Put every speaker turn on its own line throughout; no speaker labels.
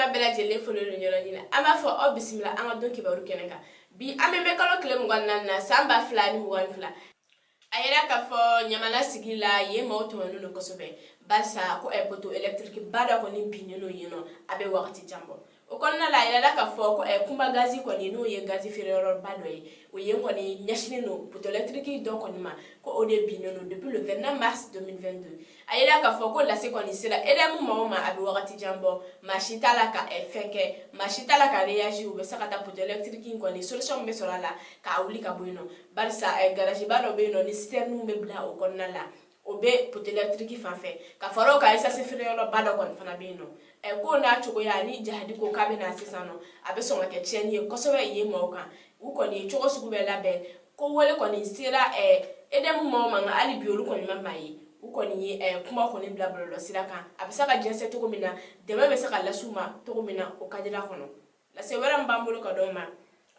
Filɛbaga bɛɛ lajɛlen foli don yɔrɔ ɲini. An b'a fɔ aw bisimila an ka don kibaru kɛnɛ kan. Bi an bɛ mɛ kalo tile 24 na, san 2022. A yira k'a fɔ Ɲamana sigi la yen, maaw tɔɲɔnen don kosɛbɛ, barisa ko poteau électrique ba dɔ kɔni binnen don yen nɔ, a bɛ wagati jan bɔ. O kɔnɔna la, a yirala k'a fɔ ko Kunba Gazi kɔni, n'o ye gazi feereyɔrɔba dɔ ye, o yen kɔni ɲɛsinnen don poteau électrique dɔ kɔni ma, ko o de binnen don depuis le 29 mars 2022. A yira k'a fɔ ko lase kɔni sera EDM maaw ma, a bɛ wagati jan bɔ. Maa si t'a la ka fɛn kɛ, maa si t'a la ka réagir. U bɛ se ka taa poteau électrique in kɔni, solution min bɛ sɔrɔ a la k'a wuli ka bɔ yen nɔ, barisa garage ba dɔ bɛ yen nɔ ni citerne bɛ bila o kɔnɔna la, o bɛ poteau électrique fan fɛ. Ka fara o kan, essence feereyɔrɔba dɔ kɔni fana bɛ yen nɔ. Ko n'a cogoya ni jahadi ko k'a bɛ na sisan nɔ, a bɛ sɔn ka kɛ tiɲɛni ye kosɛbɛ yen maaw kan. U kɔni ye cogo sugu bɛɛ labɛn ko wele kɔni sera EDM maaw ma, nka hali bi olu kɔni ma maa ye. U kɔni ye kuma kɔni bila bɔlɔlɔsira kan, a bɛ se ka jɛnsɛn cogo min na, dɛmɛ bɛ se ka lase u ma cogo min na o kadira kɔnɔ. Lase wɛrɛ min b'an bolo ka d'aw ma,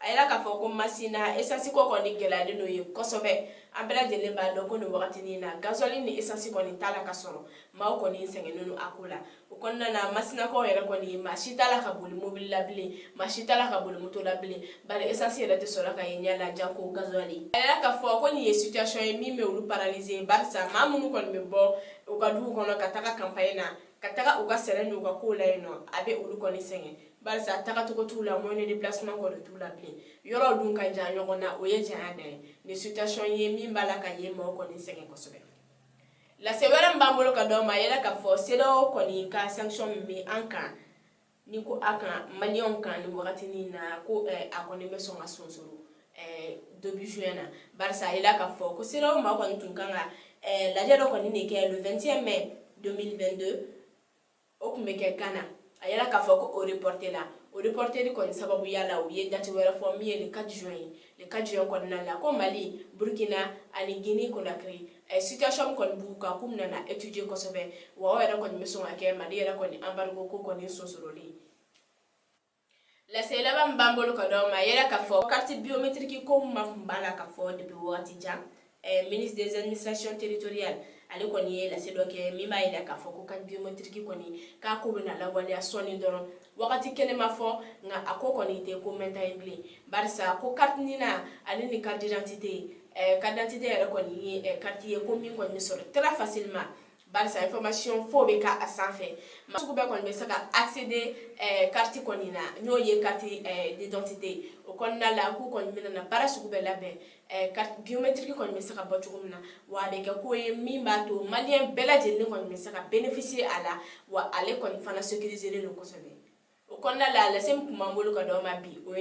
a yira k'a fɔ ko Masina essence ko kɔni gɛlɛyalen don yen kosɛbɛ. An bɛɛ lajɛlen b'a dɔn ko nin wagatinin na, gasoil ni essence kɔni t'a la ka sɔrɔ, maaw kɔni sɛgɛnnen don a ko la. O kɔnɔna na, Masinakaw yɛrɛ kɔni, maa si t'a la ka boli mobili la bilen, maa si t'a la ka boli moto la bilen, bari essence yɛrɛ tɛ sɔrɔ ka ye ɲɛ la, janko gasoil. A yira k'a fɔ ko nin ye situation ye min bɛ olu paralyser, barisa maa minnu kɔni bɛ bɔ u ka dugu kɔnɔ ka taga campagne na, ka taga u ka sɛnɛ n'u ka kow la yen nɔ, a bɛ olu kɔni sɛgɛn, barisa tagacogo t'u la, moyen de déplacement kɔni t'u la bilen. Yɔrɔw dun ka jan ɲɔgɔn na, o ye janya dan ye. Nin situation ye min b'a la ka yen maaw kɔni sɛgɛn kosɛbɛ. Lase wɛrɛ min b'an bolo ka d'aw ma, a yira k'a fɔ CEDEAO kɔni ka sanction min bɛ an kan, ni ko a kan Maliyɛnw kan nin wagatinin na, ko a kɔni bɛ sɔn ka sonsoro début juin na, barisa a yira k'a fɔ ko CEDEAO maa kɔni tun kan ka lajɛ dɔ kɔni de kɛ le 21 mai 2022, o tun bɛ kɛ Ghana. A yira k'a fɔ ko o reporté la. O reporteli kɔni sababuya la, u ye date wɛrɛ fɔ min ye le 4 juin ye. Le 4 juin kɔnɔna la, ko Mali, Burkina ani Guinée Conakry, situation min kɔni b'u kan, k'u bɛna na étudier kosɛbɛ. Wa o yɛrɛ kɔni bɛ sɔn ka kɛ Mali yɛrɛ kɔni embargo ko kɔni sonsorolen. Lase laban min b'an bolo ka d'aw ma, a yira k'a fɔ carte biométrique ko ma tun b'a la ka fɔ depuis wagati jan. Ministre des Administrations territoriales, ale kɔni ye lase dɔ kɛ min b'a yira k'a fɔ ko carte biométrique kɔni k'a ko bɛna lawaleya sɔɔni dɔrɔn. Wagati kelen ma fɔ, nka a ko kɔni tɛ ko mɛnta ye bilen, barisa ko carte NINA ale ni carte d'identité, carte d'identité yɛrɛ kɔni ye carte ye ko min kɔni bɛ sɔrɔ très facilement, barisa information fo bɛ k'a sanfɛ, maa sugu bɛɛ kɔni bɛ se ka accéder carte kɔni na, n'o ye carte d'identité. O kɔnɔna la, k'u kɔni bɛna na baara sugu bɛɛ labɛn, carte biométrique kɔni bɛ se ka bɔ cogo min na, wa a bɛ kɛ ko ye min b'a to Maliyɛn bɛɛ lajɛlen kɔni bɛ se ka bénéficier a la, wa ale kɔni fana sécuriser don kosɛbɛ. O kɔnɔna la, lase min tun b'an bolo ka d'aw ma bi, o ye